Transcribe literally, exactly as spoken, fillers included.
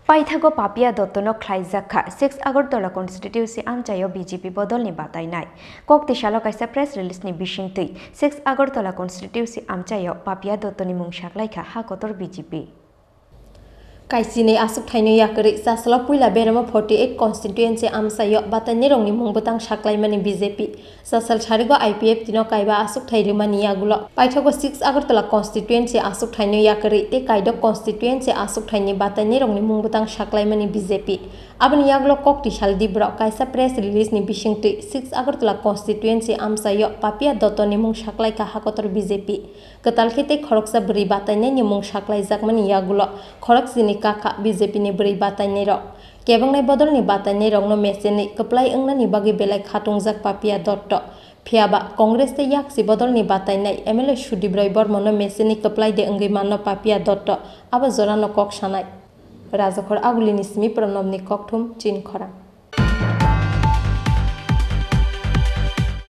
Paithago Papia Dottono khlaijak kha six Agartala constituency amchaio B J P bodolni batainai. Kok tisalo kaisa press release ni bisingtwi six Agartala constituency amchaio Papia Dottoni mung saklaikha ha kotor B J P. Kaichini aswk thaino yakarwi chasalo puila beremo forty eight constituency amchaio batainairokni mung bwtang saklaimani B J P. Chasal sarigo I P F T no kaiba aswk thai rwmani yagulo paithago six Agartala constituency aswk thaino yakarwi tei kaidok constituency aswk thaini batainairokni mung bwtang saklaimani B J P. Aboni yagulo kok tisal di borok kaisa press release ni bisingtwi six Agartala constituency amchaio Papia Dottoni mung saklaikha ha kotor B J P. Kwtal khe tei khoroksa bwrwi batainaini mung saklaijakmani yagulo khorokchini kakha B J P ni bwrwi batainairok. Kebengnai bodolni batainairokno mechenwi kwplai wngnani bagwi belai khatungjak Papia Dotto. Phiyaba Congress tei yaksi bodolni batainai M L A Sudip Roy Bormono mechenwi kwplai de wngwi manno Papia Dotto abo jorano kok sanai. Rajakhor Agulini simi Pranobni kokthum Chinkhorang.